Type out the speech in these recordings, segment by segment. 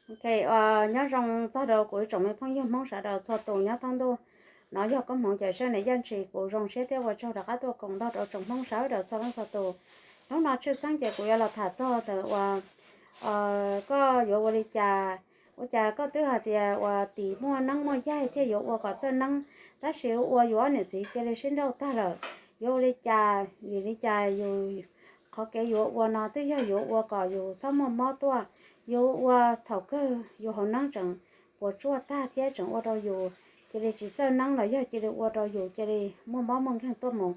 Ok, nyob zoo txog rau kuv ib tsoom me phooj ywg Hmoob sawv daws txhua tus nyob thoob ntuj. No yog koob hmoov cawm seej niam yaj ntshis, kuv zoo siab thiab ua tsaug rov qab tuaj koom nrog rau tsoom Hmoob sawv daws txhua leej txhua tus. Hnub no tshwj xeeb ces kuv yuav los tham txog ntawm uas koj yuav ua li cas, ua cas koj twb hais tias uas tim muaj neeb muaj yaig thiaj yuav ua kom txawj neeb, tab sis ua yus ob niam txiv cia li sib nrauj tag lawm. Yuav ua li cas, vim li cas yus qhov kev yuav ua no twb yog yuav ua kom yus txhob muaj mob tuaj, yuav ua thaum kawg yus hauv neeb tseem puas tsuaj tag thiab tseem ua rau yus cia li tsis txawj neeb los yog cia li ua rau yus cia li muaj mob muaj nkeeg tuaj mus.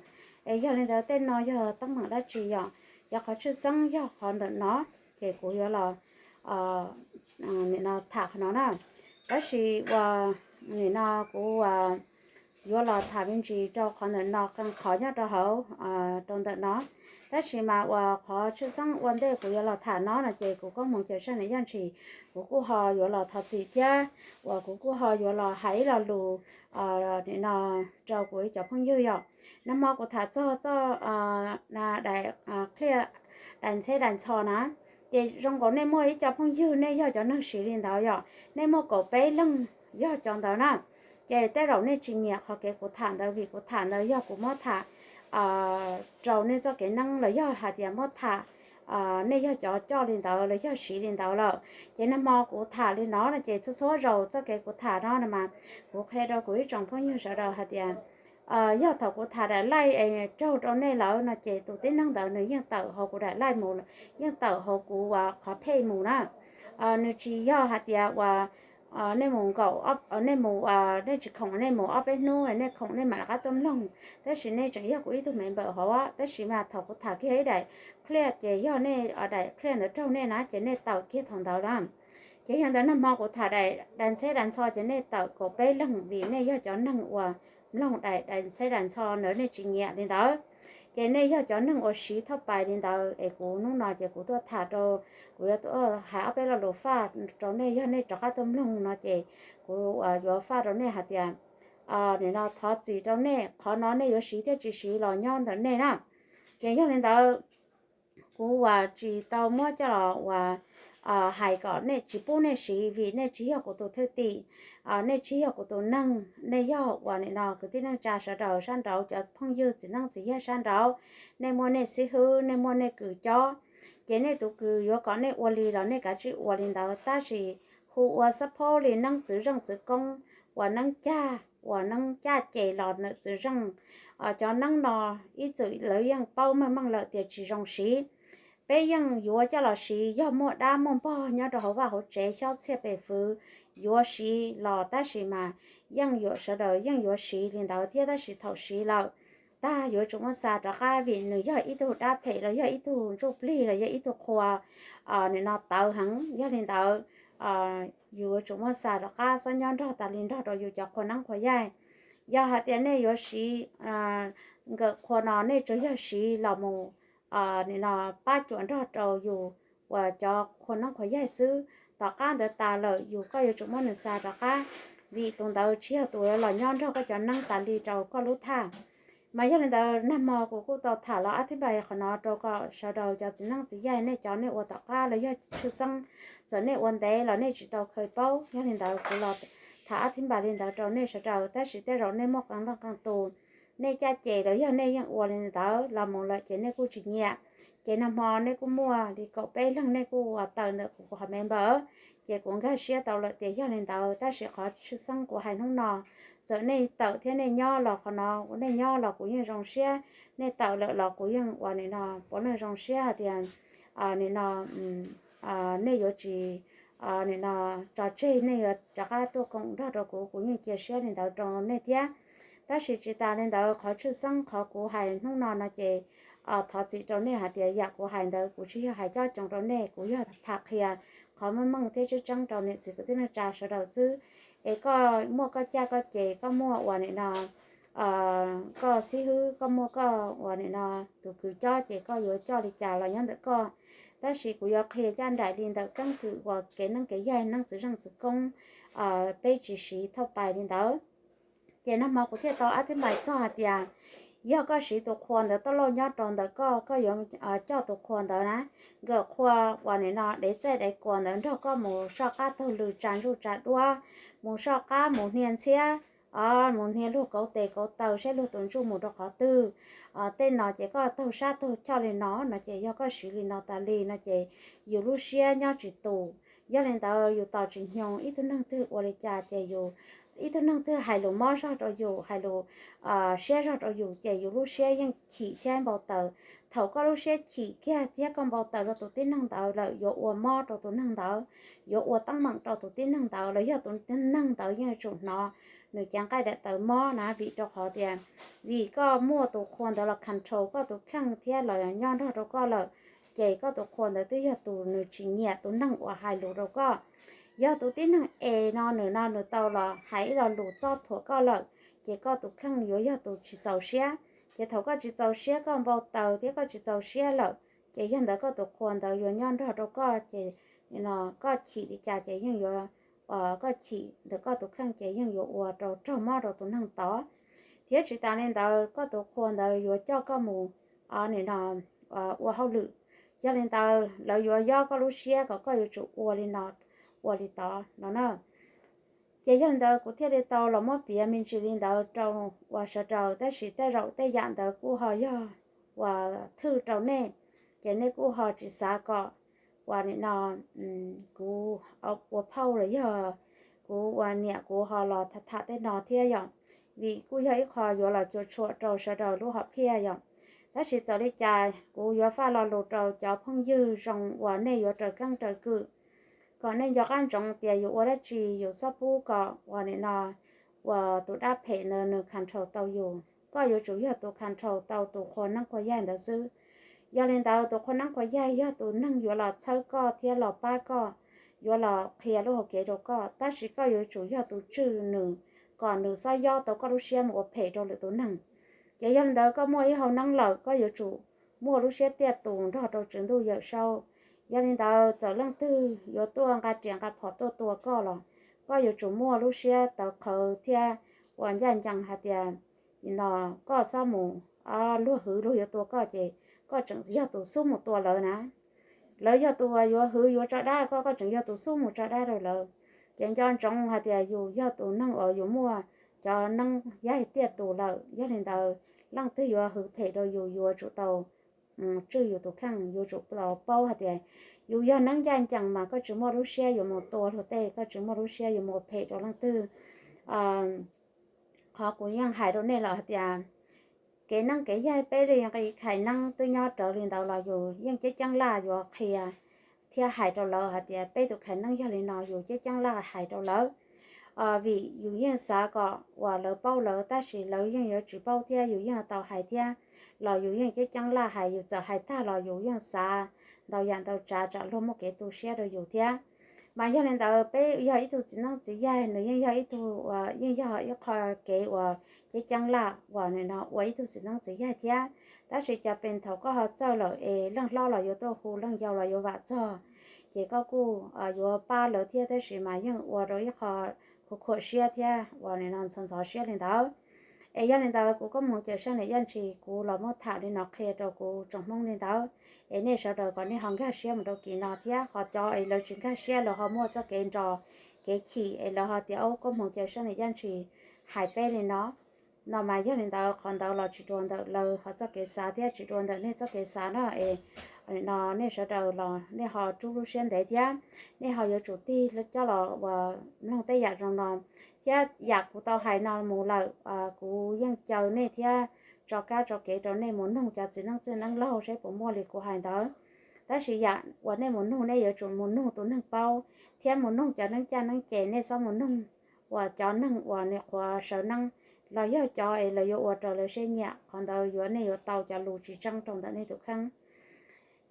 Es yog li ntawd tej no yog teeb meem dab tsi yom? Yog qhov tshwj xeeb yog qhov ntawm no, ces kuv yuav los nim no tham qhov no na. Tab sis uas nim no kuv yuav los tham me ntsis rau qhov ntawm no, qee qhov nyob rau hauv rau ntawm no. Tab sis mas uas qhov tshwj xeeb ua ntej kuv yuav los tham no no ces kuv koob hmoov cawm seej niam yaj ntshis, kuv kuj ho yuav los thov txim thiab uas kuv kuj ho yuav los hais ib lo lus nim no rau kuv ib cov phooj ywg yom. Nag hmo kuv tham txog txoj daim qhia, daim ntxheb daim ntxho na, ces zoo nkaus nej muaj ib co phooj ywg nej yog cov neeg siv li ntawd yom, nej muaj kaum peb leeg yog cov ntawd na. Ces tej zaum nej tsis nyiam qhov kev kuv tham ntawd, vim kuv tham ntawd yog kuv muab tham rau nej txoj kev neeb los yog hais tias muab tham nej yog cov coj li ntawd los yog siv li ntawd lawm. Ces nag hmo kuv tham li no no ces txhua txhua zaus txoj kev kuv tham no no mas kuv qhia rau kuv ib tsoom phooj ywg sawv daws hais tias yog thaum kuv tham daim laij es raug rau nej lawm no ces tus tib neeg ntawd nws yeej tawm hauv kuv daim laij mus, yeej tawm hauv kuv uas qhov phej mus na. Nws tsis yog hais tias uas nej mus nkaum, nej mus, nej tsis khoom nej mus ob peb hnub nej khoom nej mam rov qab tuaj mloog, tab sis nej tseem yog kuv ib tug member hauv, tab sis mas thaum kuv tham kiag ib daim qhia ces yog nej daim qhia ntawd raug nej na ces nej tawm kiag thaum ntawd na. Ces yog ntawd nag hmo kuv tham daim ntxheb daim ntxho ces nej tawm kaum peb leeg vim nej yog cov neeg uas mloog daim ntxheb daim ntxho ntawd nej tsis nyiam li ntawd. Ces nej yog cov neeg uas siv thauj pais li ntawd es kuv hnub no ces kuv tuaj tham rau, kuv yuav tuaj hais ob peb lo lus faj rau nej, yog nej rov qab tuaj mloog no ces kuv yuav faj rau nej hais tias nim no thov txim rau nej, qhov no nej yuav siv thiab tsis siv los nyob ntawm nej na. Ces yog li ntawd kuv uas tsis tau muab coj los uas hais kom nej, tsis pub nej siv vim nej tsis yog kuv tus thwj tim, nej tsis yog kuv tus neeg, nej yog uas nim no kwv tij neej tsa sawv daws sab nraud, cov phooj ywg txiv neeb txiv yaig sab nraud, nej muaj nej xib hwb, nej muaj nej kws cob. Ces nej tus kws yuav kom nej ua li los nej kav tsij ua li ntawd, tab sis hu ua xab phaub li neeb txwv zeej txwv koob, uas neeb cag uas neeb caj ces los nws txwv zeej. Cov neeb no ib txwm lawv yeej paub meej meej lawm tias tsis zoo siv. Peb yeej yuav coj los siv yog muaj dab muaj npog nyob rau hauv vaj hauv tsev xyob txhiaj pes fwv yuav siv los, tab sis mas yeej yuav, sawv daws yeej yuav siv li ntawd thiab, tab sis thaum siv lawm tag yuav tsum muab xa rov qab vim nws yog ib tug dab phem los yog ib tug ntsuj plig los yog ib tug qhua nim no tawv heev. Yog li ntawd yus yuav tsum muab xa rov qab, txhob nyob nrog tas li nrog rau yus cov qhua neeb qhua yaig. Yog hais tias nej yuav siv nkawm qhua no nej tsuas yog siv los mus nim no pab cuam nrog rau yus uas cov qhua neeb qhua yaig xwb, tom qab ntawd tas lawm yus, koj yuav tsum muab nws xa rov qab, vim tus ntawd tsis yog tus los nyob nrog koj cov neeb tas li rau koj lub thaj. Mas yog li ntawd nag hmo kuv kuj tau tham los ab thib npais qhov no rau kom sawv daws cov txiv neeb txiv yaig nej cov nej ua tom qab los yog tshwj xeeb, txawm nej ua ntev los nej tsis tau khaws paub. Yog li ntawd kuv los tham ab thib npais li ntawd rau nej sawv daws, tab sis tej zaum nej muaj qee leej qee tus, nej caj ces los yog nej yeej ua li ntawd los mus lawm ces nej kuj tsis nyiam. Ces nag hmo nej kuj muaj li kaum peb leeg nej kuj ua tawm ntawm kuv qhov member, ces kuv nkag siab tau lawm tias yog li ntawd, tab sis qhov tshwj xeeb kuv hais hnub no, txawm nej tawm thiab nej nyob los qhov no nej nyob los kuv yeej zoo siab, nej tawm lawm los kuv yeej ua nim no puav leej zoo siab hais tias nim no nej yuav tsis nim no tso tseg, nej yuav rov qab tuaj koom nrog rau kuv, kuv yeej cia siab li ntawd rau nej thiab. Tab sis tsis tas li ntawd, qhov tshwj xeeb qhov kuv hais hnub no no ces thov txim rau nej hais tias yam kuv hais ntawd kuv tsis yog hais cob coos rau nej, kuv yog tham qhia qhov meej meej thiab tseeb tseeb rau niam txiv kwv tij neej tsa sawv daws xwb. Es koj muaj koj caj koj ces, koj muaj ua nim no koj xib hwb, koj muaj koj ua nim no tus kws cob ces koj yuav coj li cas los nyob ntawm koj. Tab sis kuv yuav qhia caj nraim li ntawm keeb kwm uas kev neeb kev yaig, neeb txwv zeej txwv koob, peb tsis siv thauj pais li ntawd. Ces nag hmo kuv thiaj tau ab thib npais txog hais tias Yog koj siv tus qhua ntawd taj lauj nyob rau ntawm koj, koj yuav coj tus qhua ntawd na, nkawm qhua uas nim no dev txaij dev kua ntawd nrog koj mus soj qab taug lw tsa ntsuj tsa duab, mus soj qab mus hnia ntxhiab, mus hnia luag kauv tes kauv taw saib luag tus ntsuj mus rau qhov twg. Tej no ces koj taug sab taug choj li no no ces yog koj siv li no tas li no ces yus lub siab nyob tsis tus. Yog li ntawd yus tos tsis hnyoo ib tug neeg twg ua li cas ces yus, ib tug neeg twg hais lus mob zog rau yus, hais lus siab zog rau yus ces yus lub siab yeej chim thiab npau taws. Thaum koj lub siab chim kiag thiab koj npau taws rau tus tib neeg ntawd lawm yuav ua mob rau tus neeg ntawd, yuav ua teeb meem rau tus tib neeg ntawd los yog tus neeg ntawd yeej yuav tsum hnov nws cev nqaij daim tawv mob na, vim rau qhov tias vim koj muaj tus qhua ntawd los control koj tus kheej thiab los nyob nrog rau koj lawm, ces koj tus qhua ntawd twb yog tus nws tsis nyiam tus neeg uas hais lus rau koj. Yog tus tib neeg es no nws no nws tau los hais ib lo lus txob thuam koj lawm, ces koj tus kheej yuav yog tus tsis txaus siab. Ces thaum koj tsis txaus siab koj npau taws thiab koj tsis txaus siab lawm, ces yog ntawd koj tus qhua ntawd yuav nyob nrog rau koj ces koj chim li cas ces yeej yuav, koj chim ntawm koj tus kheej ces yeej yuav ua rau raug mob rau tus neeg tod. Thiab tsis tas li ntawd koj tus qhua ntawd yuav coj koj mus nim no ua hauj lwm. Yog li ntawd lawv yuav yob koj lub siab kom koj yuav tsum ua li no, ua li tod no na. Ces yog li ntawd kuv thiaj li tau los muab piav me ntsis li ntawd rau uas sawv daws, tab sis tej zaum tej yam ntawd kuj ho yog uas thwj rau nej, ces nej kuj ho tsis xav kom uas nim no kuv ua phauj los yog kuv ua niam kuv ho los tham tham tej no thiab yom, vim kuj yog ib qho yuav los cuam tshuam rau sawv daws lub hom phiaj yom. Tab sis txawm li cas kuv yuav faj lo lus rau cov phooj ywg zoo uas nej yuav raws keeb raws kwm, kom nej nco qab ntsoov tias yus ua dab tsi yus txhob pub kom uas nim no uas tus dab phem ntawd nws control tau yus. Koj yuav tsum yog tus control tau tus qhua neeb qhua yaig ntawd xwb. Yog li ntawd tus qhua neeb qhua yaig yog tus neeg yuav los txhawb koj thiab los pab koj, yuav los qhia lub hauv kev rau koj, tab sis koj yuav tsum yog tus tswj nws kom nws txhob yob tau koj lub siab mus ua phem rau lwm tus neeg. Ces yog li ntawd koj muaj ib hau neeb lawm koj yuav tsum muaj lub siab tiaj tus nrog rau Tswv Ntuj Yawm Saub. Yog li ntawd txawm leej twg yuav tuaj nqa riam nqa phom tuaj tua koj los koj yuav tsum muaj lub siab tawv qhawv thiab uas ncaj ncees hais tias no koj txhob mus, luag hwv luag yuav tua koj ces koj tseem yog tus xub mus tua lawv na. Lawv yog tus uas yuav hwv yuav tso dab koj, koj tseem yog tus xub mus tso dab rau lawv. Ces nco ntsoov hais tias yus yog tus neeg uas yus muaj cov neeb yaig tiaj tus lawm, yog li ntawd leej twg yuav hwv phem rau yus yuav tsum tau tswj yus tus kheej, yuav tsum tau paub hais tias yus yog neeb ncaj ncees mas koj tsis muaj lub siab yuav mus tua luag tej, koj tsis muaj lub siab yuav mus ua phem rau leej twg. Qhov kuv yeej hais rau nej lawm hais tias kev neeb kev yaig peb li nqi khais neeb twb nyob rawv li ntawd los yus yeej ceeb ceeb laj yuav qhia thiab hais rau lawv hais tias peb tus khais neeb yog li no, yus ceeb ceeb laj hais rau lawv. Vim yus yeej xav kom uas lawv paub lawv, tab sis lawv yeej yuav tsis paub thiab yus yeej tau hais thiab, los yus yeej ceeb ceeb laj hais, yus txawm hais tag los yus yeej xav ntau yam ntau tsav tsam luag muaj kev tu siab rau yus thiab. Mas yog li ntawd peb yog ib tug txiv neeb txiv yaig, nws yeej yog ib tug, yeej yog ib qho kev uas ceeb ceeb laj uas nim no ua ib tug txiv neeb txiv yaig thiab. Tab sis cas pes thaum koj ho txawj lawm es leej hlob los yuav tuaj hu, leej yau los yuav vam txog, ces koj kuj yuav pab lawv thiab, tab sis mas yeej ua rau ib qho khuv khuam siab thiab uas nim no ntxhov ntxhov siab li ntawd. Es yog li ntawd kuv Koob Hmoov Cawm Seej Niam Yaj Ntshis kuv los muab tham li no qhia rau kuv tsoom Hmoob li ntawd. Es nej sawv daws kom nej ho nkag siab mus rau kis no thiab, ho cov es lawv tsis nkag siab lawv ho muaj txoj kev nrog kev chim es lawv ho tias ub Koob Hmoov Cawm Seej Niam Yaj Ntshis hais peb li no. No mas yog li ntawd qhov ntawd los tsis dua ntawm lawv ho txoj kev xav thiab tsis dua ntawm nej txoj kev xav na. Es no nej sawv daws los nej ho rub lub siab ntev thiab nej ho yuav tsum tig coj los uas mloog tej yam zoo no. Thiab yam kuv tau hais no mus lawm, kuv yeej caw nej thiab tso kab tso kev rau nej mus noog cov txiv neeb txwj neeb laug saib puas muaj li kuv hais ntawd. Tab sis yam uas nej mus noog nej yuav tsum mus noog tus neeg paub, thiab mus noog cov neeb caj neeb ces, nej txhob mus noog uas cov neeg uas nws qhuav sawv neeb los yog cov es lawv yuav ua rau lawv siab nyiam, qhov ntawd yuav nej yuav tau cov lus tsis tseeb rau ntawm nej tus kheej.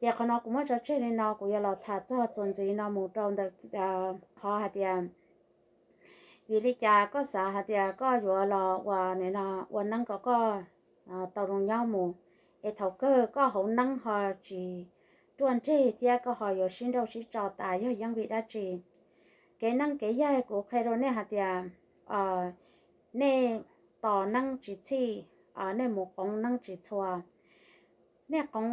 Ces qhov no kuv muab tso tseg li no, kuv yuav los tham txog txuas ntxiv no mus rau ntawm qhov hais tias vim li cas koj xav hais tias koj yuav los ua neeb kom koj tau zoo nyob mus, es thaum kawg koj hauv neeb ho tsis ruaj nreg thiab koj ho yuav sib nrauj sib tso tas yog yeej vim dab tsi? Kev neeb kev yaig kuv qhia rau nej hais tias nej tos neeb tsis txhij, nej mus qoov neeb tsis txhua. Nej qoov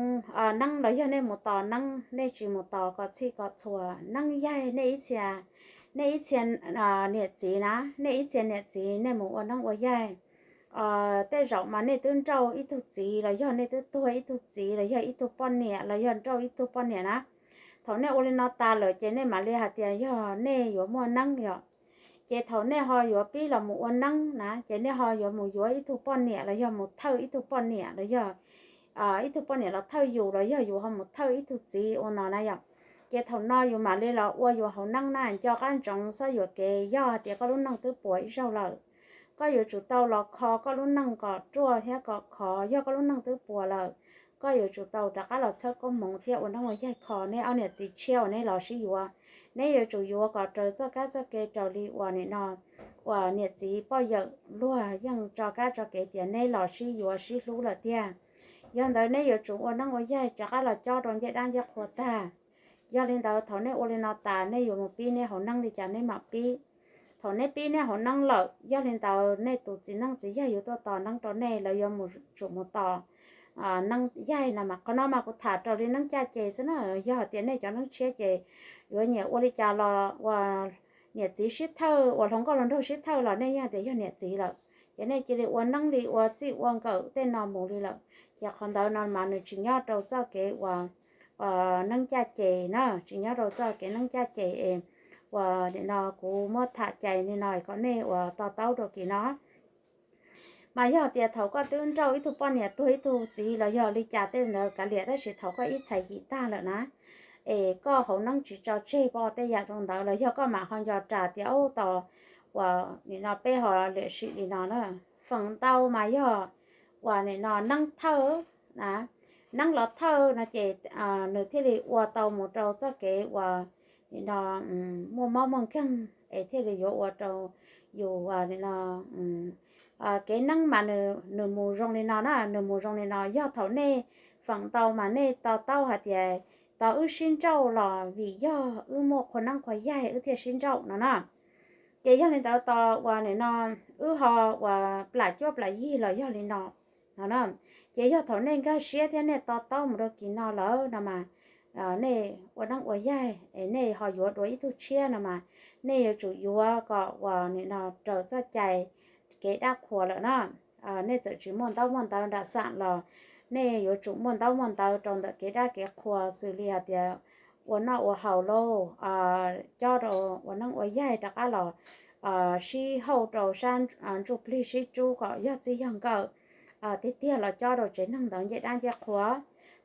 neeb los yog nej mus tos neeb, nej tsis mus tos kom txhij kom txhua. Neeb yaig, nej ib txhia, nej ib txhia niam txiv na, nej ib txhia niam txiv nej mus ua neeb ua yaig, tej zaum mas nej twb nrauj ib tug txiv los yog nej twb tuag ib tug txiv los yog ib tug poj niam los yog nrauj ib tug poj niam na. Thaum nej ua li no tas lawm ces nej mam li hais tias yog nej yuav muaj neeb yom. Ces thaum nej ho yuav pib los mus ua neeb na ces nej ho yuav mus yuav ib tug poj niam los yog mus thawj ib tug poj niam los yog ib tug poj niam los thawj yus los yog yus ho mus thawj ib tug txiv ua no na yom. Ces thaum no yus mam li los ua yus hauv neeb na, nco qab ntsoov txhob yuam kev, yog hais tias koj lub neej twb puas ib zaug lawm, koj yuav tsum tau los kho koj lub neej kom ruaj thiab kom khov. Yog koj lub neej twb puas lawm, koj yuav tsum tau rov qab los txhawb koob hmoov thiab ua neeb ua yaig kho neb ob niam txiv tshiab uas neb los sib yuav. Neb yuav tsum yuav kom raws txoj kab txoj kev raws li uas nim no uas niam txiv poj yawm luag yeej tso kab tso kev tias neb los sib yuav sib hlub lawm tiag. Yog ntawd neb yuav tsum ua neeb ua yaig rov qab los cob rau ncej dab ncej qhua tag. Yog li ntawd thaum nej ua li no tas nej yuav mus pib neb hauv neeb li cas neb mam pib. Thaum neb pib neb hauv neeb lawm, yog li ntawd nej tus txiv neeb txiv yaig yuav tuaj tos neeb rau nej, lawv yuav mus tsum mus tos neeb yaig no mas. Qhov no mas kuv tham raws li neeb caj ces xwb na. Yog hais tias nej cov neeb tshiab ces yuav nyiam ua li cas los uas niam txiv sib thawj uas hluas nkauj hluas nraug sib thawj los nej yeej tias yog niam txiv lawm. Ces nej cia li ua neeb li ua txij ua nkawm tej no mus li lawm. Ces qhov ntawd no mas nws tsis nyob rau txoj kev uas neeb caj ces na, tsis nyob rau txoj kev neeb caj ces es uas nim no kuv muab tham cais li no kom nej uas to taub rau kis no. Mas yog tias thaum koj twb nrauj ib tug poj niam tuag ib tug txiv los yog li cas tej ntawd kav liam, tab sis thaum koj ib txhais yim tag lawm na, es koj hauv neeb tsis tso tseg poj tej yam zoo ntawd los yog koj mam ho nco ras tias ub tos uas nim no peb ho liam sim li no na. Feem ntau mas yog uas nim no neeb thawj na, neeb los thawj no ces nws thiaj li ua tau mus rau txoj kev uas nim no muaj mob muaj nkeeg es thiaj li yuav ua rau yus nim no kev neeb mas nws mus zoo li no na, nws mus zoo li no. Yog thaum nej feem ntau mas nej to taub hais tias tos wb sib nrauj los vim yog wb muaj qhua neeb qhua yaig wb thiaj sib nrauj no na. Ces yog li ntawd tos uas nim no wb ho uas plam cuab plam yig los yog li no no na. Ces yog thaum nej nkag siab thiab nej to taub mus rau kis no lawm no mas nej ua neeb ua yaig es nej ho yuav dua ib tug tshiab no mas nej yuav tsum yuav kom uas nim no raws txoj cai kev dab qhuas lawm na. Nej txawm tsis muaj ntaub muaj ntawv nram xam los nej yuav tsum muaj ntaub muaj ntawv rau ntawm kev dab kev qhuas xws li hais tias ua noj ua haus lauj, cob rau ua neeb ua yaig rov qab los sib hauj rau sab ntsuj plig sib rub kom yog txij yog nkawm tiag tiag los cob rau tsev neeg ntawd ncej dab ncej qhua.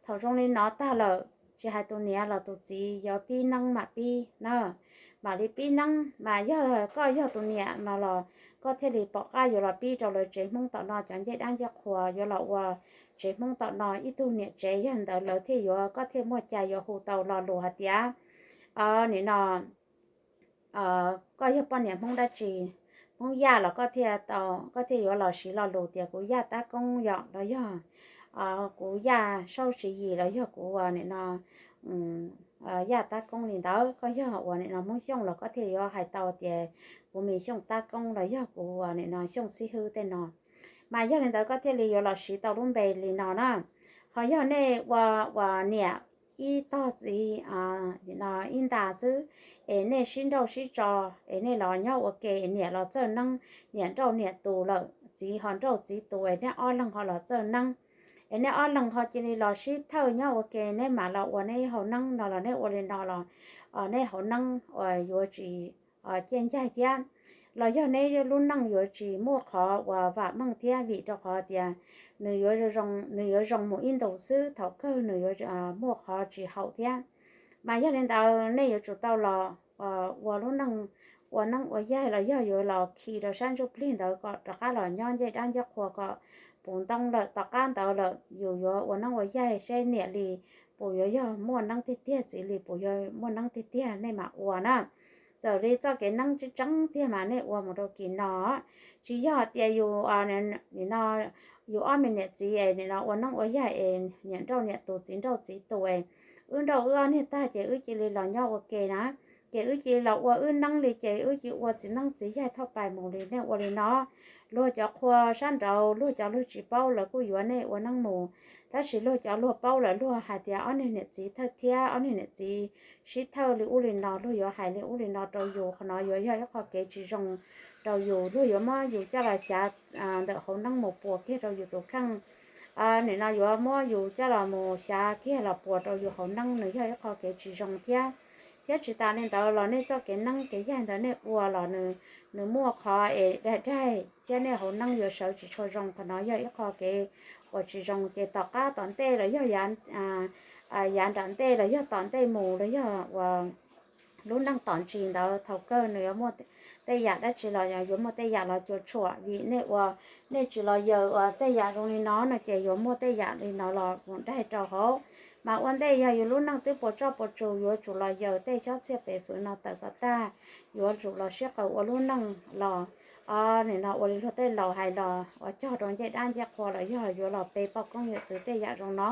Thaum zoo li no tag lawm tsis hais tus niam los tus txiv yuav pib neeb mam pib na, mam li pib neeb. Mas yog koj yog tus niam mas los koj thiaj li pom qab yuav los pib rau lawv tsev Hmoob tom no cov ncej dab ncej qhua, yuav los ua tsev Hmoob tom no ib tug niam tsev, yog ntawd lawv thiaj yuav, koj thiaj muaj cai yuav hu tau lo lus hais tias nim no koj yog poj niam Hmoob dab tsi, Hmoob Yaj los koj thiaj tau, koj thiaj yuav los siv lo lus tias kuv Yaj Tab Koob yom, los yog kuv Yaj Saub Siv Yis los yog kuv nim no Yaj Tab Koob li ntawd. Koj yog uas nim no Hmoob Xyooj los koj thiaj yuav hais tau tias kuv Me Xyooj Tab Koob los yog kuv uas nim no Xyooj Xib Hwb tej no. Mas yog li ntawd koj thiaj li yuav los siv tau lub npe li no na. Ho yog nej ua uas niam ib tog txiv ib nta xwb, es nej sib nrauj sib tso, es nej los nyob ua ke, niam los txawj neeb, niam nrauj niam tus lawm, txiv ho nrauj txiv tus, es nej ob leeg ho los txawj neeb, es nej ob leeg ho cia li los sib thawj nyob ua ke, neb mam los ua neb hauv neeb no los neb ua li no los neb hauv neeb uas yuav tsis ciaj ncaig thiab, los yog neb lub neej yuav tsis muaj qhov uas vam meej thiab, vim rau qhov tias nws yuav, nws yuav zoo mus ib ntus xwb, thaum kawg nws yuav muaj qhov tsis haum thiab. Mas yog li ntawd nej yuav tsum tau los ua lub neej, ua neeb ua yaig los yog yuav los khi rau sab ntsuj plig ntawd kom rov qab los nyob ncej dab ncej qhua kom puv ntoo lawm tom qab ntawd lawm yus yuav ua neeb ua yaig seb niam li puas yuav yog muaj neeb tiag tiag, txiv li puas yuav muaj neeb tiag tiag, nej mam ua na. Txawm li txoj kev neeb tseeb tseeb tiag mas nej ua mus rau kis no, tsis yog tias yus nim no yus ob me niam txiv es nim no ua neeb ua yaig es niam nrauj niam tus txiv nrauj txiv tus es wb nrauj wb ob niag tag ces wb cia li los nyob ua ke na. ces wb cia li los ua wb neeb li, ces wb cia li ua txiv neeb txiv yaig thauj pais mus li. Nej ua li no, luag cov qhua sab nraud luag cov luag tsis paub lawv kuj yuav nej ua neeb mus, tab sis luag cov luag paub lawm luag hais tias ob niag niam txiv thawj thiab ob niag niam txiv sib thawj li ub li no, luag yuav hais li ub li no rau yus, qhov no yuav yog ib qho kev tsis zoo rau yus. Luag yuav muab yus coj los xyav ntawm hauv neeb mus puas kiag rau yus tus kheej. Nim no yuav muab yus coj los mus xyav kiag los puas rau yus hauv neeb, nws yog ib qho kev tsis zoo thiab. Thiab tsis tas li ntawd los nej txoj kev neeb kev yaig ntawd nej ua los nws, nws muaj qhov es daig daig thiab nej hauv neeb yuav sawv tsis tshua zoo. Qhov no yog ib qho kev uas tsis zoo. Ces tom qab tom ntej los yog yav nram ntej los yog tom ntej mus los yog uas lub neej tom ntsis ntawd thaum kawg nws yuav muaj tej yam dab tsi los yuav muaj tej yam los cuam tshuam, vim nej ua, nej tsis los yaws uas tej yam zoo li no no ces yuav muaj tej yam li no los mus daig rau hauv. Mas ua ntej yog yus lub neej twb puas tsuaj puas tsus yuav tsum los yaws tej xyob txhiaj pem fwm no tawm kom tag, yuav tsum los sib qaws ua lub neej los nim no ua li luag tej laus hais los uas cog rau ncej dab ncej qhua los yog yuav los pe poj koob yawm txwv tej yam zoo no,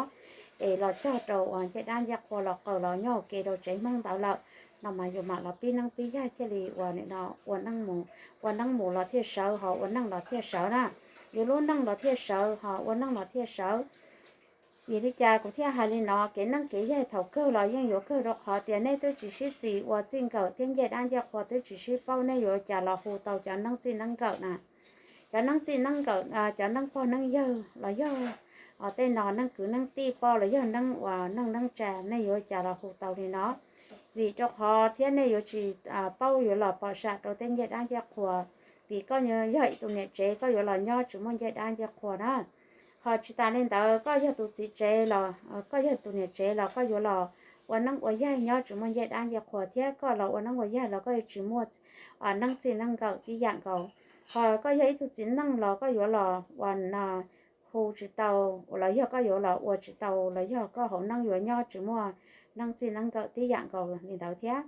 es los cog rau uas ncej dab ncej qhua los qaws los nyob ua ke rau tsev Hmoob ntawd lawm no mas yus mam los pib neeb pib yaig thiaj li uas nim no ua neeb mus, ua neeb mus los thiaj sawv ho ua neej los thiaj sawv na. Yus lub neej los thiaj sawv ho ua neej los thiaj sawv. Vim li cas kuv thiaj hais li no? Kev neeb kev yaig thaum kawg los yeej yuav kawg rau qhov tias nej twb tsis sib txis ua txij nkawm thiab ncej dab ncej qhua twb tsis sib paub, nej yuav cas los hu tau cov neeb txij neeb nkawm na? Cov neeb txij neeb nkawm, cov neeb pog neeb yawg los yog tej no neeb kwv neeb tij poj los yog neeb uas neej neeb tsa, nej yuav cas los hu tau li no? Vim rau qhov thiab nej yuav tsis paub yuav los pom sam rau tej ncej dab ncej qhua. Vim koj yog ib tus niam tsev koj yuav los nyob tsis muaj ncej dab ncej qhua na. Ho tsis tas li ntawd koj yog tus txiv tsev los koj yog tus niam tsev los koj yuav los ua neeb ua yaig nyob tsis muaj ncej dab ncej qhua thiab koj los ua neeb ua yaig los koj yuav tsis muaj neeb txij neeb nkawm tib yam nkaus. Ho koj yog ib tug txiv neej los koj yuav los ua hu tsis tau los yog koj yuav los ua tsis tau los yog koj hauv neeb yuav nyob tsis muaj neeb txij neeb nkawm tib yam nkaus li ntawd thiab.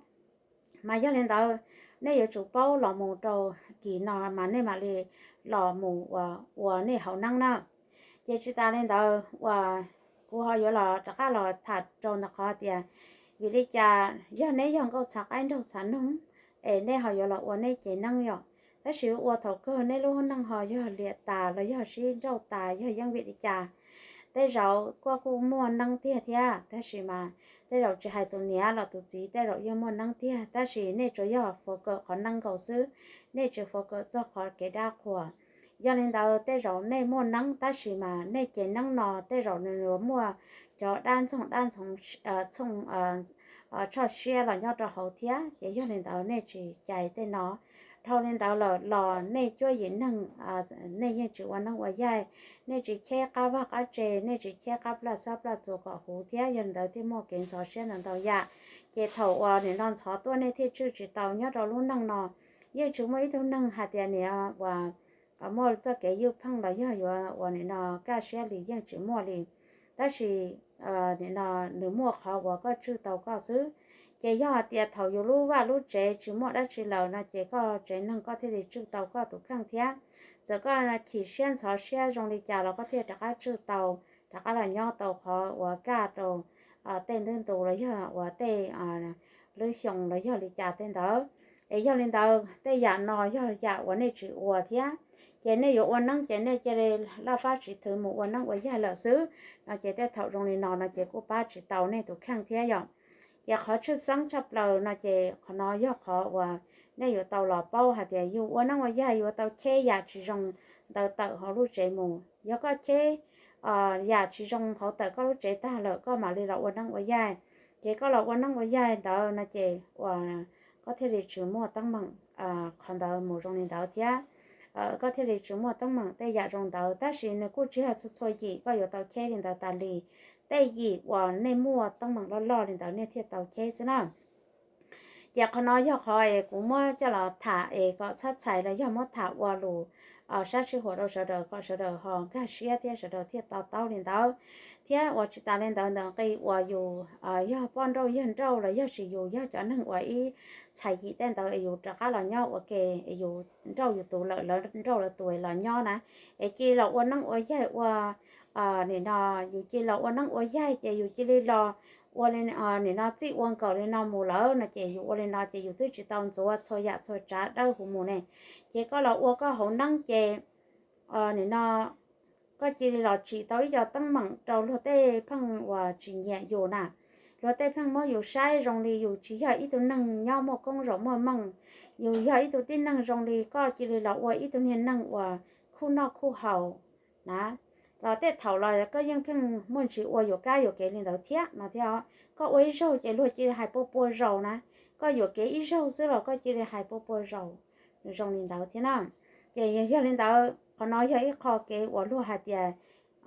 Mas yog li ntawd, nej yuav tsum paub los mus rau kis no mas nej mam li los mus ua nej hauv neeb na. Ces tsis tas li ntawd uas kuv ho yuav los rov qab los tham rau ntawm qhov tias vim li cas yog neb yog nkauj txhav qaib nraug txhav noog es nej ho yuav los ua nej cev neeb yom, tab sis ua thaum kawg nej lub neej ho yog liam tas los yog sib nrauj tas yog yeej vim li cas. Tej zaum koj kuj muaj neeb tiag thiab tab sis mas tej zaum tsis hais tus niam los tus txiv tej zaum yeej muaj neeb tiag tab sis nej tsuas yog fov kawm qhov neeb nkaus xwb, nej tsis fov kawm txog qhov kev dab qhuas. Yog li ntawd tej zaum nej muaj neeb tab sis mas nej cev neeb no tej zaum nws yuav muaj cov dab ntxoog dab ntxoog txhooj tshoj siab los nyob rau hauv thiab, ces yog li ntawd nej tsis cais tej no. Dhau li ntawd lawm los nej cuab yim neeg, nej yeej tsis ua neeb ua yaig, nej tsis cheb qab vaj qab tse, nej tsis cheb qab plaj xab plaj txua kom huv thiab yog li ntawd thiaj muaj kev ntxhov siab ntau ntau yam. Ces thaum uas nim no ntxhov tuaj nej thiaj tswj tsis tau nyob rau lub neej no. Yeej tsis muaj ib tug neeg hais tias nim uas muaj txoj kev ywj pheej los yog yuav uas nim no kaj siab li yeej tsis muaj li. Tab sis nim no nws muaj qhov uas koj tswj tau koj xwb. Ces yog hais tias thaum yus lub vaj lub tsev tsis muaj dab tsi lawm no ces koj tsev neeg koj thiaj li tswj tau koj tus kheej thiab. Txawm koj chim siab ntxhov siab zoo li cas los koj thiaj rov qab tswj tau, rov qab los nyob tau qhov uas kaj rau tej ntu ntus los yog uas tej lub xyoo los yog li cas tej ntawd. Es yog li ntawd tej yam no yog yam uas nej tsis ua thiab, ces nej yuav ua neeb ces nej cia li laj fab tsis thwv mus ua neeb ua yaig lawm xwb no ces tej thaum zoo li no no ces kuj pab tsis tau nej tus kheej thiab yom. Ces qhov tshwj xeeb tshaj plaws no ces qhov no yog qhov uas nej yuav tau los paub hais tias yus ua neeb ua yaig yuav tau cheb yam tsis zoo ntawd tawm hauv lub tsev mus. Yog koj cheb yam tsis zoo hauv tawm koj lub tsev tag lawm koj mam li los ua neeb ua yaig. Ces koj los ua neeb ua yaig ntawd no ces uas koj thiaj li tsis muaj teeb meem qhov ntawd mus zoo li ntawd thiab. Koj thiaj li tsis muaj teeb meem tej yam zoo ntawd, tab sis nws kuj tsis yog txhua txhua yim koj yuav tau cheb li ntawd tas li. Tej yim uas nej muaj teeb meem loj loj li ntawd nej thiaj tau cheb xwb na. Ces qhov no yog qhov es kuv muab coj los tham es kom txhab txhais los yog muab tham ua lus sab sij huam rau sawv daws kom sawv daws ho nkag siab thiab sawv daws thiaj to taub li ntawd. Thiab uas tsis tas li ntawd ntawm nqi uas yus yog poj nrauj yawg nrauj los yog sis yus yog cov neeg uas ib txhais yim tej ntawd es yus rov qab los nyob ua ke es yus nrauj yus tus lawm lawv nrauj lawv tus es los nyob na, es cia li los ua neeb ua yaig ua nim no yus cia li los ua neeb ua yaig ces yus cia li los ua li, nim no txij ua nkaus li no mus lawm no ces yus ua li no ces yus twb tsis tau ntxuav txhua yam txhua tsav dawb huv mus ne. Ces koj los ua koj hauv neeb ces nim no koj cia li los tsim tau ib co teeb meem rau luag tej pheej uas tsis nyiam yus na. Luag tej pheej muab yus saib zoo li yus tsis yog ib tug neeg nyob muaj koob zaum muaj meej, yus yog ib tug tib neeg zoo li koj cia li los ua ib tug niag neeg uas khuj noj khuj haus na. Los tej thaum los koj yeej pheej muaj ntsis ua yuam kab yuam kev li ntawd thiab no thiab. Koj ua ib zaug ces luag cia li hais pua pua zaus na, koj yuam kev ib zaug xwb los koj cia li hais pua pua zaus, nws zoo li ntawd thiab na. Ces yog li ntawd qhov no yog ib qho kev uas luag hais tias,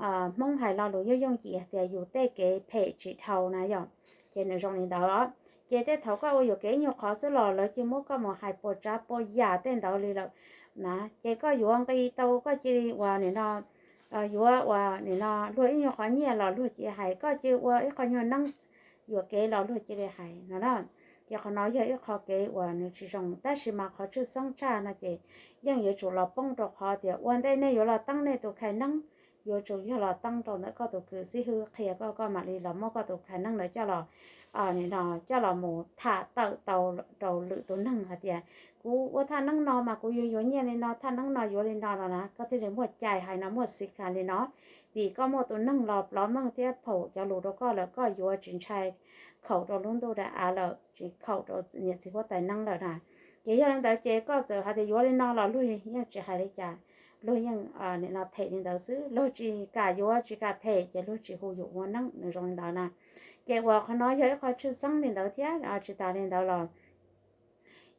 Hmoob hais lo lus yooj yooj yim hais tias yus tej kev phem tsis dhau na yom. Ces nws zoo li ntawd os. Ces tej thaum koj ua yuam kev ib nyuag qhov xwb los lawv cia muab koj mus hais puas tsav puas yam tej ntawd li lawm na. Ces koj yuav nqi tau koj cia li uas nim no yuav uas nim no luag ib nyuag qhov nyiaj los luag cia li hais koj cia li ua ib qho nyuag neeb yuam kev los luag cia li hais no na. Ces qhov no yog ib qho kev uas nws tsis zoo tab sis mas qhov tshwj xeeb tshaj no ces yeej yuav tsum los poob rau qhov tias ua ntej nej yuav los teeb nej tus khai neeb, yuav tsum yog los teeb rau ntawm koj tus kws xib hwb qhia koj, koj mam li los muab koj tus khai neeb ntawd coj los, nim no coj los mus tham tawm tau rau lwm tus neeg hais tias kuv ua thaj neeb no mas kuv yuav yuav nyiaj li no, thaj neeb no yuav li no no na, koj thiaj li muaj cai hais no muaj xis kha li no. Vim koj muaj tus neeg los plov meej thiab phaum cov lus rau koj lawm koj yuav tsis ntshai khaum rau lub ntuj daim av lawm, tsis khaum rau niam txiv huab tais neeb lawm na. Ces yog li ntawd ces koj txawm hais tias yuav li no los luag yeej tsis hais li cas, luag yeej nim no them li ntawd xwb, luag tsis kam yuav tsis kam them ces luag tsis hu yus ua neeb, nws zoo li ntawd na. Ces uas qhov no yog ib qho tshwj xeeb li ntawd thiab tsis tas li ntawd los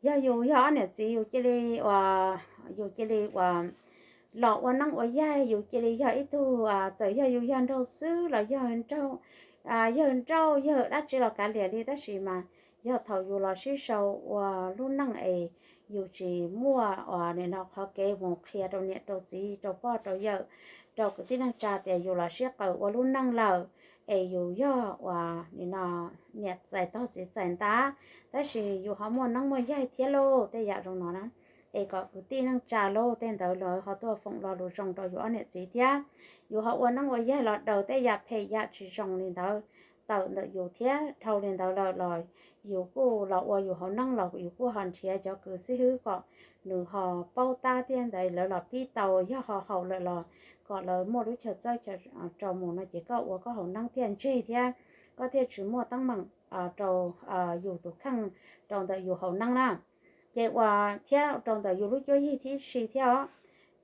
yog yus yog ob niam txiv yus cia li uas, yus cia li uas los ua neeb ua yaig, yus cia li yog ib tug, txawm yog yus yog nraug xwb los yog nraug, yawg nrauj yawg dab tsi los kav liam li tab sis mas yog thaum yus los sib sau ua lub neej es yus tsis muaj uas nim no qhov kev mus qhia rau niam rau txiv rau poj rau yawm rau kwv tij neej tsa tias yus los sib qawm ua lub neej lawm es yus yog uas nim no niam txais tog txiv txais ntab, tab sis yus ho muaj neeb muaj yaig thiab lauj, tej yam zoo no na. Es kom kwv tij neej tsa lauj tej ntawd lawv ho tuaj foom lo lus zoo rau yus ob niam txiv thiab. Yus ho ua neeb ua yaig los daws tej yam phem yam tsis zoo li ntawd tawm ntawm yus thiab. Dhau li ntawd lawm los yus kuj los ua yus hauv neeb los yus kuj ho nrhiav cov kws xib hwb kom nws ho paub tab thiab ntawd lawv los pib tau, yog ho haum lawm los kom lawv muaj lub chaw txawb chaw rau mus no ces koj ua koj hauv neeb thiaj ntseg thiab koj thiaj tsis muaj teeb meem rau yus tus kheej rau ntawm yus hauv neeb na. Ces uas thiab rau ntawm yus lub cuab yig tib si thiab os.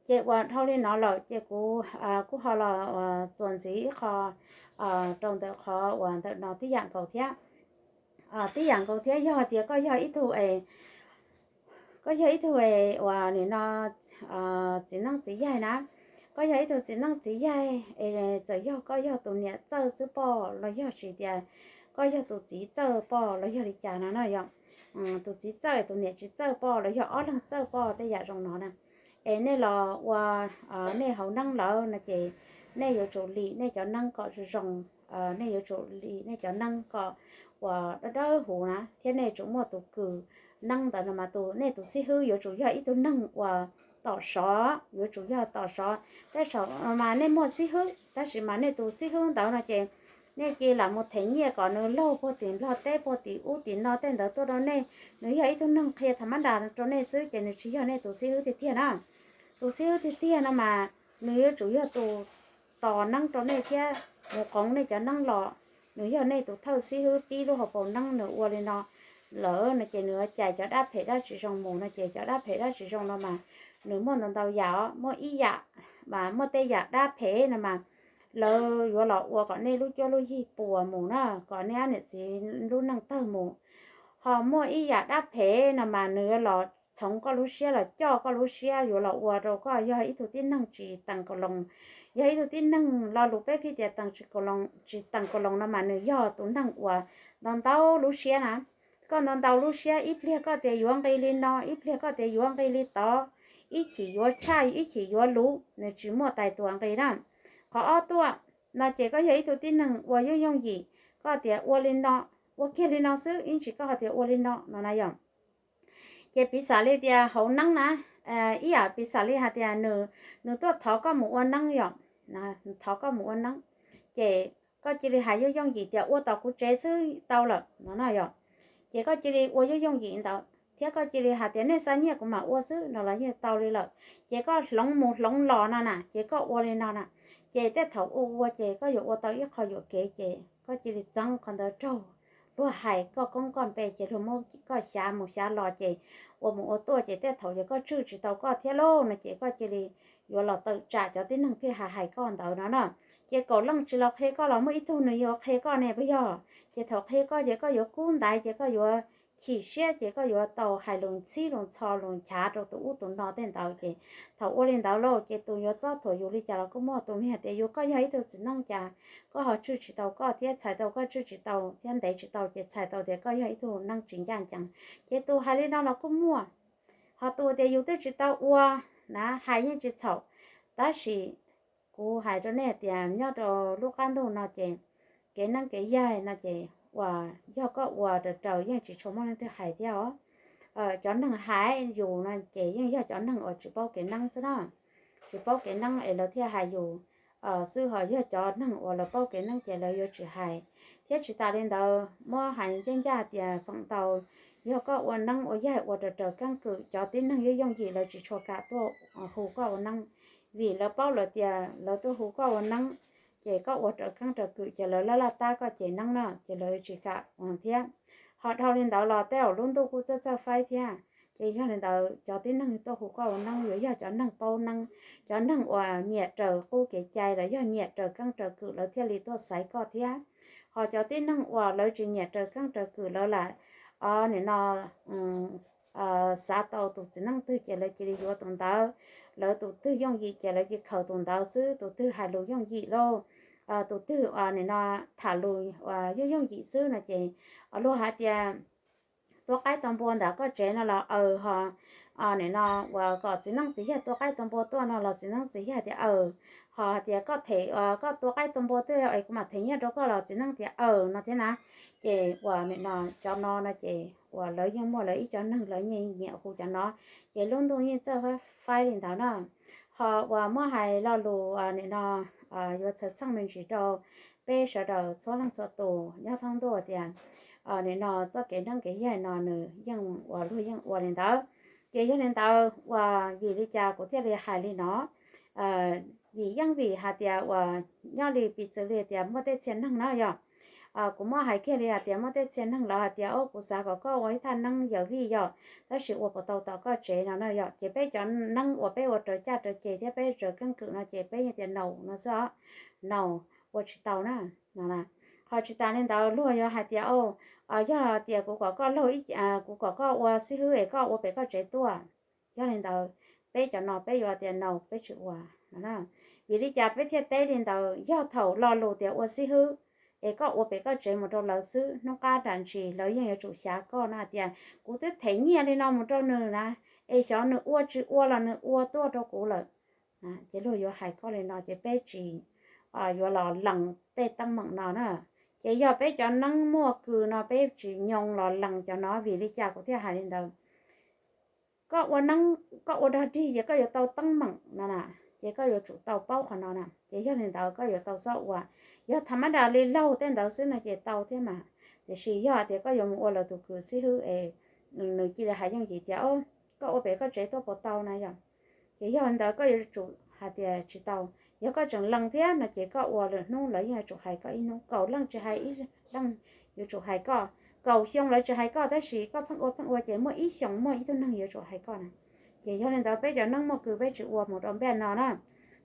Ces uas dhau li no lawm ces kuv kuj ho los txuas ntxiv ib qho rau ntawm qhov uas ntawm no tib yam nkaus thiab. Tib yam nkaus thiab yog tias koj yog ib tug es, koj yog ib tug es uas nim no txiv neeb txiv yaig na, koj yog ib tug txiv neeb txiv yaig es txawm yog koj yog tus niam txawj xwb poj los yog tsis tias koj yog tus txiv txawj poj los yog li cas no na yom. Tus txiv txawj tus niam tsis txawj poj los yog ob leeg txawj poj tej yam zoo no na, es nej los ua nej hauv neeb lawm no ces nej yuav tsum lim nej cov neeb kom zoo zoo, nej yuav tsum lim nej cov neeb kom uas dawb dawb huv na thiab nej tsum muaj tus kws neeb ntawd no mas tus nej tus xib hwb yuav tsum yog ib tug neeg uas tom sov, yuav tsum yog tom sov. Tej zaum mas nej muaj xib hwb tab sis mas nej tus xib hwb ntawd no ces nej cia li lam mus them nyiaj kom nws laug puag tim Nplog teb puag tim ub tim no tej ntawd tuaj rau nej, nws yog ib tug neeg qhia tham mab das rau nej xwb ces nws tsis yog nej tus xib hwb tiag tiag na. Tus xib hwb tiag tiag no mas nws yuav tsum yog tus tos neeb rau nej thiab mus qoov nej cov neeb los. Nws yog nej tus thawj xib hwb pib lub hauv paus neeb, nws ua li no lawm no ces nws yuav cais cov dab phem dab tsis zoo mus no ces cov dab phem dab tsis zoo no mas nws muaj ntau ntau yam os, muaj ib yam mas muaj tej yam dab phem no mas lawv yuav los ua kom nej lub cuab lub yig puas mus na, kom nej ob niam txiv lub neej tawg mus. Ho muaj ib yam dab phem no mas nws yuav los txhoov koj lub siab los coj koj lub siab yuav los ua rau koj yog ib tug tib neeg tsis teem kaus loos. Yog ib tug tib neeg lo lus peb pheej tias teem tsis kaus loos, tsis teem kaus loos no mas nws yog tus neeg uas ntau ntau lub siab na. Koj ntau ntau lub siab, ib pliag koj tias yuav nqi li no, ib pliag koj tias yuav nqi li tod, ib chim yuav tshaj ib chim yuav luv, nws tsis muaj tais tuam nqi na. Qhov ob tuaj no ces koj yog ib tug tib neeg uas yooj yooj yim, koj tias ua li no, ua kiag li no xwb ib ntsis koj ho tias ua li no no na yom. Ces piv xam li tias hauv neeb na, ib yam piv xam li hais tias nws, nws tuaj thov koj mus ua neeb yom, thov koj mus ua neeb, ces koj cia li hais yooj yooj yim tias ua tom kuv tsev xwb tau lawm no na yom. Ces koj cia li ua yooj yooj yim ntawd thiab koj cia li hais tias nej xa nyiaj kuv mam ua xwb no los yeej tau li lawm. Ces koj hloov mus hloov los no na, ces koj ua li no na, ces tej thaum ua ua ces koj yuav ua tau ib qho yuam kev ces koj cia li txeeb qhov ntawd raug luag hais koj koob koj npe ces luag muab koj xyav mus xyav los ces ua mus ua tuaj ces tej thaum yog koj tswj tsis tau koj thiab lauj no ces koj cia li yuav los tawm tsam cov tib neeg pheej hais hais koj ntawd no na. Ces kaum leej tsis los qhia koj los muaj ib tug nws yuav qhia koj ne puas yog? Ces thaum qhia koj ces koj yuav kub ntaiv ces koj yuav chim siab ces koj yuav tau hais lus ntxhib lus ntxhov lus nchav rau tus ub tus no tej ntawd ces thaum ua li ntawd lauj ces tus yuav txob thuam yus li cas los kuj muaj. Tus me hais tias yus koj yog ib tug txiv neej cas koj ho tswj tsis tau koj thiab txhais tau koj tswj tsis tau thiab ntev tsis tau ces txhais tau tias koj yog ib tug neeg tsis ncaj ncees ces tus hais li no los kuj muaj. Ho tus tias yus twb tsis tau ua na hais yeej tsis txhaum, tab sis kuv hais rau nej tias nyob rau lub qab ntuj no ces kev neeb kev yaig no ces uas yog koj ua raws raws yeej tsis tshua muaj leej twg hais thiab os. Cov neeg hais yus no ces yeej yog cov neeg uas tsis paub kev neeb xwb na, tsis paub kev neeb es lawv thiaj hais yus xwb, ho yog cov neeg uas lawv paub kev neeb ces lawv yuav tsis hais. Thiab tsis tas li ntawd muab hais ncaj ncaj tias feem ntau yog koj ua neeb ua yaig ua raws raws keeb kwm cov tib neeg yooj yooj yim lawv tsis tshua kam tuaj hu koj ua neeb, vim lawv paub lawv tias lawv tuaj hu koj ua neeb ces koj ua raws keeb raws kwm ces lawv laj laj tab koj cev neeb na ces lawv tsis kam thiab. Ho dhau li ntawd los tej zaum lub ntuj kuj txawj txawj faib thiab. Ces yog li ntawd cov tib neeg tuaj hu koj ua neeb yuav yog cov neeg paub neeb, cov neeg uas nyiam raws qub kev cai los yog nyiam raws keeb raws kwm lawv thiaj li tuaj xaiv koj thiab. Ho cov tib neeg uas lawv tsis nyiam raws keeb raws kwm lawv lam nim no xav tau tus txiv neej twg ces lawv cia li yuav tus ntawd, lawv tus twg yooj yim ces lawv cia li khaws tus ntawd xwb, tus twg hais lus yooj yim lauj, tus twg nim no tham lus yooj yooj yim xwb no ces luag hais tias tua qaib tua npua ntawm koj tsev no los aws ho nim no uas kom txiv neej txiv yaig tua qaib tua npua tuaj no los txiv neej txiv yaig tias aws, ho hais tias koj them koj tua qaib tua npua tuaj es kuv mam them nyiaj rau koj los txiv neej tias aws no thiab na. Ces uas nim no cov no no ces uas lawv yeej muaj lawv ib co neeg lawv yeej nyiam hu cov no, ces lub ntuj yeej txawj faib li ntawd na. Ho uas muab hais lo lus nim no yuav txhawj txheej me ntsis rau peb sawv daws txhua leej txhua tus nyob thoob ntuj tias nim no txoj kev neeb kev yaig no nws yeej uas luag yeej ua li ntawd. Ces yog li ntawd uas vim li cas kuv thiaj li hais li no? Vim yeej vim hais tias uas nyob li piv txwv li tias muaj tej txhia neeg na yog, kuv muab hais kiag li hais tias muaj tej txhia neeg lawv hais tias o kuv xav kom koj ua ib thaj neeb yawm vij yom, tab sis ua puas tau tom koj tsev no na yom. Ces peb cov neeb uas peb ua raws caj raws ces thiab peb raws keeb kwm no ces peb yeej tias no no xwb os, no, ua tsis tau na. Ho tsis tas li ntawd luag yuav hais tias o yog tias kuv kom koj laug, kuv kom koj ua xib hwb es koj ua pem koj tsev tuaj. Yog li ntawd peb cov no peb yuav tias no peb tsis ua no. Vim li cas peb thiaj teb li ntawd? Yog thaum lo lus tias ua xib hwb es koj ua pem koj tsev mus rau lawv xwb, hnub qab nram ntsis lawv yeej yuav tsum xyav koj no hais tias kuv twb them nyiaj li no mus rau nws na, es xyov nws ua tsis ua los nws ua tuaj rau kuv lawm. Ces luag yuav hais koj li no ces peb tsis yuav los lees tej teeb meem no na. Ces yog peb cov neeb muaj kws no peb tsis nyoo los lees cov no. Vim li cas kuv thiaj hais li ntawd? Koj ua neeb koj ua dog dig ces koj yuav tau teeb meem no na, ces koj yuav tsum tau paub qhov no na. Ces yog li ntawd koj yuav tau xob ua. Yog tham mab das li laug tej ntawd xwb no ces tau thiab mas, tiam sis yog tias koj yuav mus ua lawv tus kws xib hwb es nws cia li hais yooj yim tias koj ua pem koj tsev tuaj puas tau na yom. Ces yog li ntawd koj yuav tsum hais tias tsis tau. Yog koj tseem lees thiab no ces koj ua lwm hnub lawv yeej yuav tsum hais koj ib hnub. Kaum leej tsis hais ib leej yuav tsum hais koj, kaum xyoo lawv tsis hais koj tab sis koj pheej ua pheej ua ces muaj ib xyoos muaj ib tug neeg yuav tsum hais koj na. Ces yog li ntawd peb cov neeb muaj kws peb tsis ua mus rau npaj no na.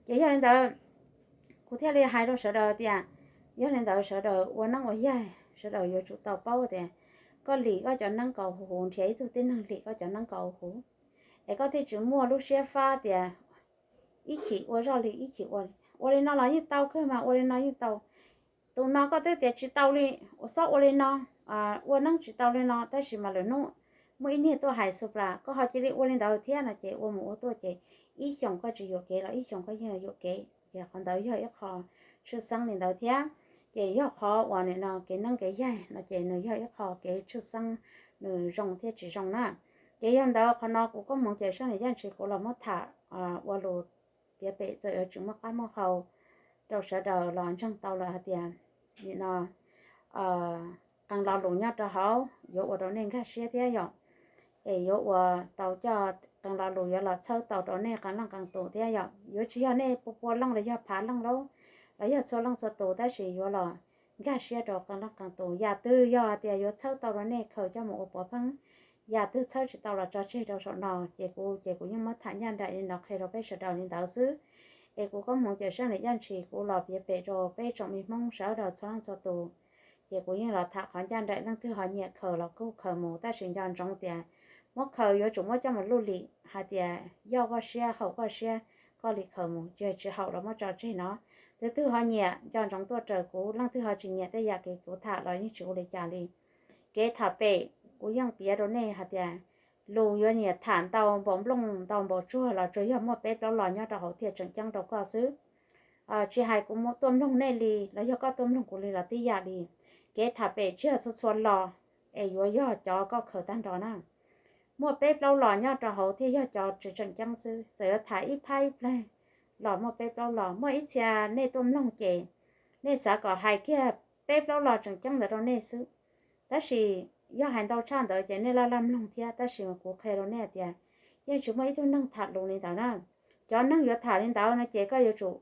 Ces yog li ntawd kuv thiaj li hais rau sawv daws tias yog li ntawd sawv daws ua neeb ua yaig sawv daws yuav tsum tau paub tias koj lim koj cov neeb kom huv huv, nrhiav ib tug tib neeg lim koj cov neeb kom huv huv, es koj thiaj tsis muaj lub siab fab tias ib chim ua zoj li ib chim ua li. Ua li no los yeej tau kawg mas, ua li no yeej tau. Tus no koj twb tias tsis tau li, ua xob ua li no, ua neeb tsis tau li no, tab sis mas lwm hnub muaj ib niag tuaj hais xu plas koj ho cia li ua li ntawd thiab no ces ua mus ua tuaj ces ib xyoos koj tsis yuam kev los ib xyoos koj yeej yuam kev. Ces qhov ntawd yog ib qho tshwj xeeb li ntawd thiab. Ces yog qhov uas nim no kev neeb kev yaig no ces nws yog ib qho kev tshwj xeeb, nws zoo thiab tsis zoo na. Ces yog ntawd qhov no kuv Koob Hmoov Cawm Seej Lis Yaj Ntshis kuv los muab tham ua lus piav pem txawm yuav tsis muaj qab muaj hau rau sawv daws los ntseeg tau lawm hais tias nim no qee lo lus nyob rau hauv yuav ua rau nej nkag siab thiab yom. Es yuav ua tau coj qee lo lus yuav los txhawb tau rau nej qee leej qee tus thiab yom. Yuav tsis yog nej pua pua leej los yog phav leej lauj, los yog txhua leej txhua tus, tab sis yuav los nkag siab rau qee leej qee tus. Yam twg yog hais tias yuav txhawb tau rau nej khaws coj mus ua puav pheej, yam twg txhawb tsis tau los tso tseg rau saum no. Ces kuv ces kuv yeej muab tham ncaj nraim li no qhia rau peb sawv daws li ntawd xwb. Es kuv Koob Hmoov Cawm Seej Niam Yaj Ntshis kuv los piav pem rau peb tsoom me Hmoob sawv daws txhua leej txhua tus. Ces kuv yeej los tham qhov ncaj nraim, leej twg ho nyiam khaws los kuj khaws mus, tab sis nco ntsoov tias muab khaws yuav tsum muab coj mus luj lim hais tias yoj koj siab haum koj siab, koj li khaws mus, tsis tsis haum los muab tso tseg no. Tus twg ho nyiam nco ntsoov tuaj raws kuv, leej twg ho tsis nyiam tej yam kev kuv tham los yeej tsis ua li cas li. Kev tham pem kuv yeej piav rau nej hais tias lus yuav nyiam tham ntau npaum nplooj ntau npaum tsuag los tsuas yog muaj peb plaub los nyob rau hauv thiaj tseem ceeb rau koj xwb. Tsis hais kuv tuaj mloog nej li los yog koj tuaj mloog kuv li los tib yam li. Kev tham pem tsis yog txhua txhua los es yuav yog cov koj khaws tag nrho na. Muaj peb plaub los nyob rau hauv thiaj yog cov tseem ceeb xwb. Txawm yuav tham ib phab ib pleg los muaj peb plaub los. Muaj ib txhia nej tuaj mloog ces nej xav kom hais kiag peb plaub los tseem ceeb ntawd rau nej xwb. Tab sis yog hais ntau tshaj ntawd ces nej laj laj mloog thiab. Tab sis kuv qhia rau nej tias yeej tsis muaj ib tug neeg tham lus li ntawd na. Cov neeg yuav tham li ntawd no ces koj yuav tsum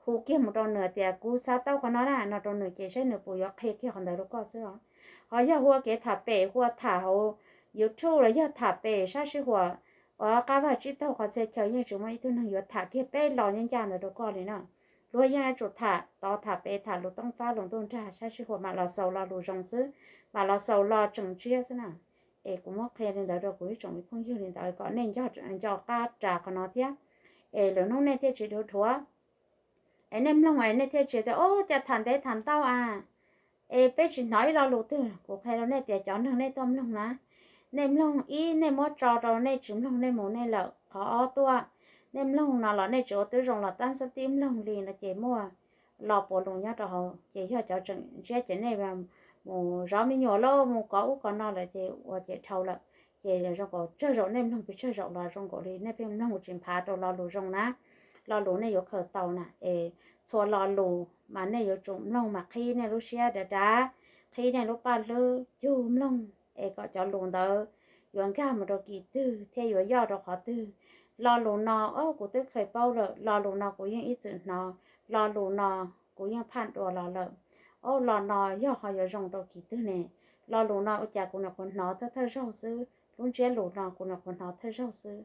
hu kiag mus rau nws tias kuv xav tau qhov no na no rau nws ces saib nws puas yuav qhia kiag qhov ntawd rau koj xwb os. Ho yog hu ua kev tham pem, hu ua tham hauv YouTube los yog tham pem sab sij huam uas qab vaj tsib taug qhov txhia chaw, yeej tsis muaj ib tug neeg yuav tham kiag peb los ncaj ncaj ntawd rau koj li na. Luag yeej yuav tsum tham tod tham pem, tham lus toob fab lus ntuj nrag, sab sij huam mam los xaus lo lus zoo xwb, mam los xaus lo tseem ntsiab xwb na. Es kuv muab qhia li ntawd rau kuv ib tsoom me phooj ywg li ntawd kom nej nco qab ras qhov no thiab, es lwm hnub nej thiaj tsis dhuav dhuav. Es nej mloog es nej thiaj tsis tias o cas tham ntev tham ntau a, es peb tsis hnov ib lo lus twg. Kuv qhia rau nej tias cov neeg nej tuaj mloog na, nej mloog ib, nej muab tso rau nej tsis mloog nej mus nej lawm. Qhov ob tuaj, nej mloog no los nej tsis ua tib zoo los tab xab tib mloog li no ces muaj lo puav lus nyob rau hauv ces yog cov tseem ntsiab ces nej mus zov me nyuam lauj, mus kov ub kov no lawm ces ua ces dhau lawm. Ces zoo nkaus tsawg zaum nej mloog pes tsawg zaum los zoo nkaus li nej pheej mloog tsis nphav rau lo lus zoo na, lo lus nej yuav khaws tau na. Es txhua lo lus mas nej yuav tsum mloog mas qhib nej lub siab dav dav, qhib nej lub paj hlwb cug mloog es kom cov lus ntawd yuav nkag mus rau kis twg thiab yuav yoj rau qhov twg. Lo lus no, o, kuv twb khaws paub lawm, lo lus no kuv yeej ib txwm hnov, lo lus no kuv yeej phaj dua los lawm. O, lo no yog ho yuav zoo rau kis twg ne? Lo lus no ua cas kuv nyuam qhuav hnov thawj thawj zaug xwb, lub ntsiab lus no kuv nyuam qhuav hnov thawj zaug xwb,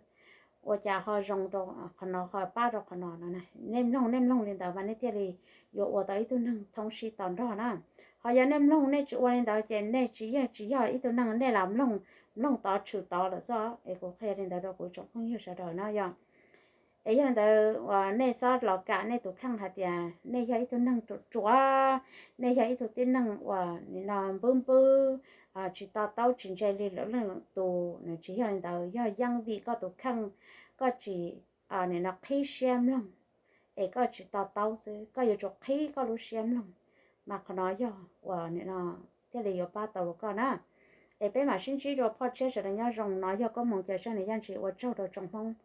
ua cas ho zoo rau qhov no, ho pab rau qhov no no. Nej mloog, nej mloog li ntawd mas nej thiaj li yuav ua tau ib tug neeg thoob sib to nrog na. Ho yog nej mloog nej tsis ua li ntawd ces nej tsis, yeej tsis yog ib tug neeg, nej lam mloog, mloog tod tshwm tod lawm xwb. Es kuv qhia li ntawd rau kuv tsoom phooj ywg sawv daws na yog. Es yog li ntawd uas nej xob los kam nej tus kheej hais tias nej yog ib tug neeg ruam ruam, nej yog ib tug tib neeg uas nim no npwb npwb, tsis to taub tsis ntse li lwm leej tus, nws tsis yog li ntawd, yog yeej vim koj tus kheej, koj tsis nim no qhib siab mloog, es koj tsis to taub xwb, koj yuav tsum qhib koj lub siab mloog, mas qhov no yog uas nim no thiaj li yuav pab tau rau koj na. Es peb mam sib ntsib dua, phoj tshiab sawv daws nyob zoo. No yog Koob Hmoov Cawm Seej Niam Yaj Ntshis, ua tsaug rau tsoom Hmoob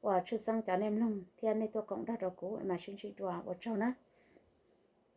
uas tshwj xeeb cov nej mloog thiab nej tuaj koom nrog rau kuv, mam sib ntsib dua, ua tsaug na.